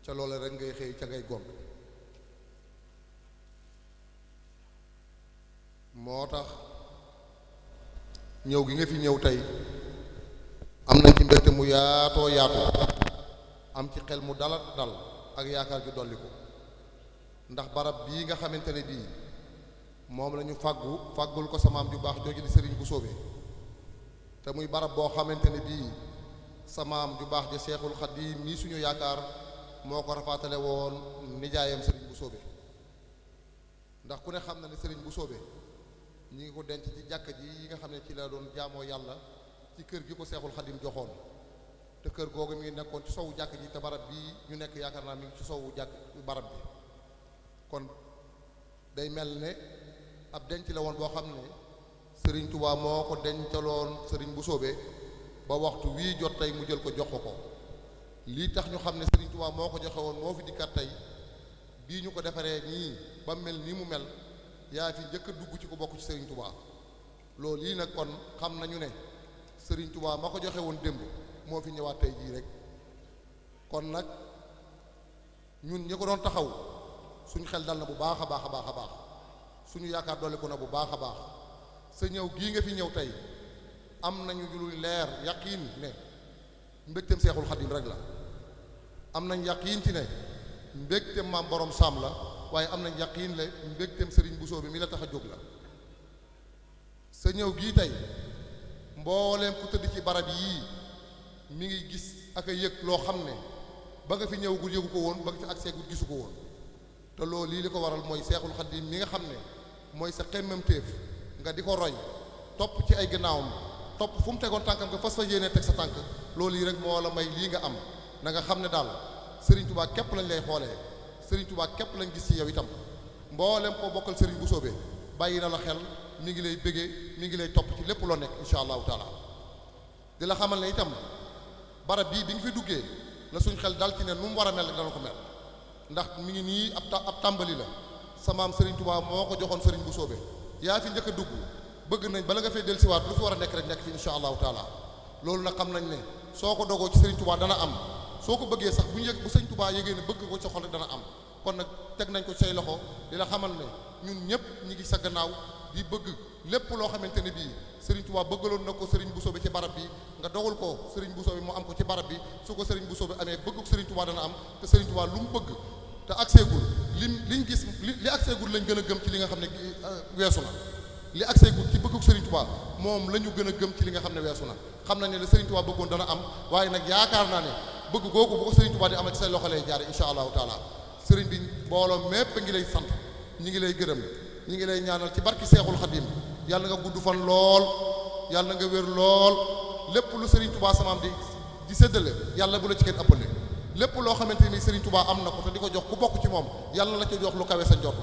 ca loola rek ngay xëy ca ngay gont moo tax ñëw gi nga fi ñëw tey am nañ ci mbégte mu yaatoo yaatu am ci xel mu dal ak yaakaar ju dolli ko ndax barab bii nga xamante ne bii moom la ñu fàggul ko sa maam ju baax jooju di sëriñ bu soobee te muy barab boo xamante ne bii sa maam ju baax ja Seexul Xadiim mii suñu yaakaar moo ko rafaatale woon nijaayam sëriñ bu soobee ndax ku ne xam na ne sëriñ bu soobee ñi ngi ko denc ci jàkka ji yi nga xam ne ci la doon jaamoo yàlla ci kër gi ko Seexul Xadiim joxoon te kër googu mi ngi nekkoon ci sowu jàkk ji te barab bii ñu nekk yaakaar naa mi ngi ci sowu jàkk barab bi kon day mel ne ab denc la woon boo xam ne sëriñ Touba moo ko dencaloon sëriñ bu soobee ba waxtu wii jot tey mu jël ko jox ko lii tax ñu xam ne sëriñ Touba moo ko joxe woon moo fi dikkat tey bii ñu ko defaree nii ba mel nii mu mel yaa fi njëkk a dugg ci ko bokk ci sëriñ Touba loolu lii nag kon xam nañu ne sëriñ Touba ma ko joxe woon démb moo fi ñëwaat tey jii rek kon nag ñun ñi ko doon taxaw suñu xel dal na bu baax a baax a baax a baax suñu yaakaar dolliku na bu baax a baax sa ñëw gii nga fi ñëw tey am nañu lu leer yaqiin ne mbégteem Seexul Xadiim rek la am nañ yaqiin ci ne mbégteem maam borom saam la waaye am nañ yaqiin le mbégteem sëriñ Bousso bi mi la tax a jóg la sa ñëw gii tey mbooleem ku tëdd ci barab yii mi ngi gis ak a yëg loo xam ne ba nga fi ñëwagul yëgu ko woon ba nga fi accès gul gisu ko woon te loolu lii li ko waral mooy Seexul Xadiim mi nga xam ne mooy sa xemmemteef nga di ko roy topp ci ay gannaawam topp fu mu tegoon tànkam nga fas fa yéene teg sa tànk loolu yi rek moo la may lii nga am na nga xam ne daal Serigne Touba képp lañ lay xoolee Serigne Touba képp lañ gis ci yow itam mboolem koo bokkal Serigne bu soobee bàyyi na la xel mi ngi lay bëggee mi ngi lay topp ci lépp loo nekk incha allahu taala di la xamal ne itam barab bii bi nga fi duggee la suñ xel dal ci ne nu mu war a mel dana ko mel ndax mi ngi nii ab tàmbali la sa maam Serigne Touba moo ko joxoon Serigne bu soobee yaa fi njëkk a dugg bëgg nañ bala nga fay dellusiwaat lu fi war a nekk rek nekk fi incha allahu taala loolu nag xam nañ ne soo ko dogoo ci Serigne Touba dana am soo ko bëggee sax bu ñu yëg bu Serigne Touba yëgee ne bëgg ko sa xol rek dana am kon nag teg nañ ko say loxo di la xamal ne ñun ñëpp ñi ngi sa gannaaw di bëgg lépp loo xamante ne bii Serigne Touba bëggaloon na ko Serigne Bousso bi ci barab bi nga dogal ko Serigne Bousso bi mu am ko ci barab bi su ko Serigne Bousso bi amee bëgg ko Serigne Touba dana am te Serigne Touba lu mu bëgg te accès-gul liñ gis li accès-gul lañ gën a gëm ci li nga xam ne weesu na li accès-gul ci bëgguk Serigne Touba moom la ñu gën a gëm ci li nga xam ne weesu na xam nañ ne la Serigne Touba bëggoon dana am waaye nag yaakaar naa ne bëgg googu bu ko Serigne Touba di amal ci say loxo lay jaare incha allahu taala Serigne bi mbooloo mépp ngi lay sant ñi ngi lay gërëm ñi ngi lay ñaanal ci barki Seexul Xadiim yàlla nga gudd fan lool yàlla nga wér lool lépp lu Serigne Touba samaam di séddale yàlla bu la ci kenn ëppale lépp loo xamante ni Serigne Touba am na ko te di ko jox ku bokk ci moom yàlla la ca jox lu kawe sa njort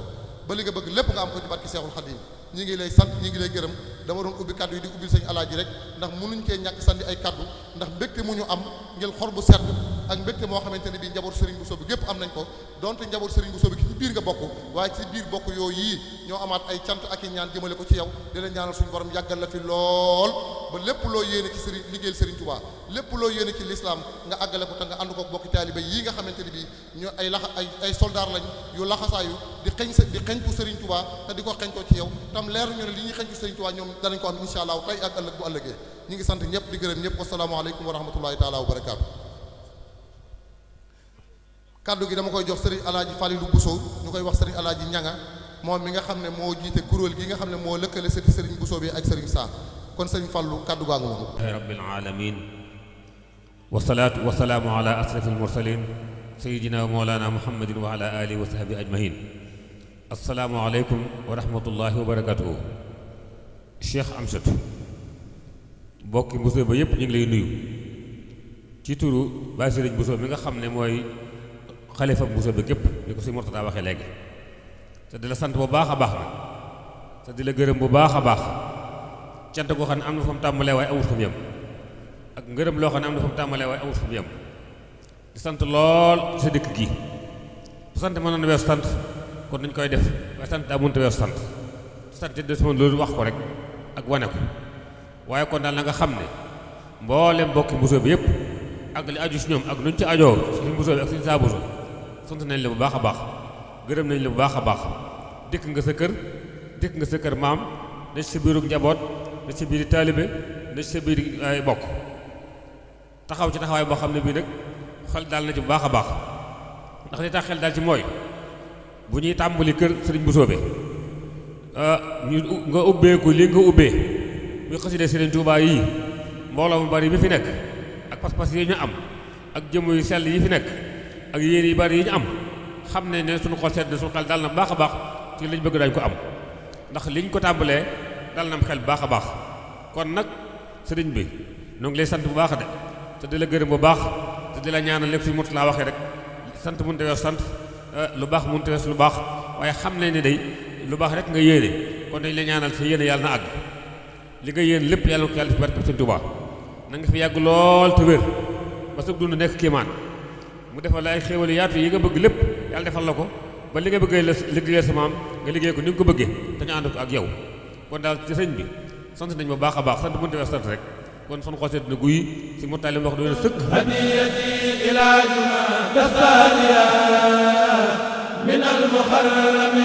ba li nga bëgg lépp nga am ko ci barki Seexul Xadiim ñi ngi lay sant ñi ngi lay gërëm dama doon ubbi kaddu yi di ubbil sëñ alaaji rek ndax mënuñ cee ñàkk sandi ay kaddu ndax mbégte mu ñu am ngir xol bu sedd ak mbégte moo xamante ne bii njaboot Serigne Bousso bi gépp am nañ ko donte njaboot Serigne Bousso bi ci biir nga bokk waaye ci biir bokk yooyu yii ñoo amaat ay cant ak i ñaan jëmale ko ci yow di la ñaanal suñu borom yàggal la fi lool ba lépp loo yéene ci Serigne liggéeyal Serigne Touba lépp loo yéene ci l'islam nga àggale ko te nga ànd ko bokki taaliba yii nga xamante ne bii ñoo ay soldaar lañ yu laxasaayu di xeñtu Serigne Touba te di ko xeñtoo ci yow tam leer ñu ne li ñuy xeñtu Serigne Touba ñoom danañ ko am insha allah tey ak ëllëg bu ëllëgee ñi ngi sant ñëpp di gërëm ñëpp wasalaamaaleykum wa rahmatullahi taala wa barakaatu kaddu gi dama koy jox Serigne Alaaji Falilou Bousso ñu koy wax Serigne Alaaji Ñanga moom mi nga xam ne moo jiite kuréel gi nga xam ne moo lëkkale sëti Serigne Bousso bi ak Serigne Sa kon Serigne Fallou kaddu gaa ngi noonu rabbil alamin wasalaatu wasalaamu ala asrafil mursalin sayidina wa mawlana muhammadin wa ala alihi wa sahbi ajmahin assalaamu aleykum wa rahmatullahi wa barakatuhu Cheikh Amsatou bokki Bousso ba yépp ñu ngi lay nuyu ci turu Baye Serigne Bousso mi nga xam ne mooy xalifa Bousso bi gépp ni ko si Mourtada waxee léegi te di la sant bu baax a baax na te di la gërëm bu baax a baax cant goo xam ne am na fa mu tàmbalee waaye amut fa mu yem ak ngërëm loo xam ne am na fa mu tàmbalee waaye amut fa mu yem di sant lool ci sa dëkk gi bu sant mënoon weesu sant kon dañ koy def waaye sant daa mënta weesu sant de sama loolu wax ko rek ak wane ko waaye kon daal na nga xam ne mboolem mbokki Bousso bi yëpp ak li aju si ñoom ak nuñ ci ajoo suñu Bousso bi ak suñu saa Bousso sant nañ la bu baax a baax gërëm nañ la bu baax a baax dikk nga sa kër maam ne ci sa biiru njaboot ne ci sa biir taalibe ne ci sa biir ay bokk taxaw ci taxawaay boo xam ne bii nag xel daal na ci bu baax a baax ndax li tax xel daal ci mooy bu ñuy tàmbali kër sëriñ bu soobe nga ubbeeku li nga ubbee muy xasida Sëriñ Tuubaa yii mbooloo mu bari mi fi nekk ak pas-pas yi ñu am ak jëmm yu sell yi fi nekk ak yéen yu bari yi ñu am xam ne ne suñu xol sedd na suñu xel dal na baax a baax ci liñ bëgg dañ ko am ndax liñ ko tàmbalee dal nam xel baax a baax kon nag sëriñ bi ñoo ngi lay sant bu baax de te di la gërëm bu baax te di la ñaanal lépp suñu mot laa waxee rek sant mënut a weesu sant lu baax mënut a weesu lu baax waaye xam ne ni day lu baax rek nga yéene kon dañ la ñaanal sa yéene yàlla na àgg li nga yéen lépp yàlla na ko yàlla fi barke Sëriñ Tuubaa na nga fi yàgg lool te wér ba sa dund nekk kiimaan mu defal la ay xéewal yaatu yi nga bëgg lépp yàlla defal la ko ba li nga bëggee la liggéeyal sa maam nga liggéey ko ni nga ko bëggee te ñu ànd ko ak yow kon daal ci sëñ bi sant nañ ma baax a baax sant mënut a weesu sant rek kon son xol seet na guy si mottali wax doon sëkk hadiyati ila juma dasaniya min al muharram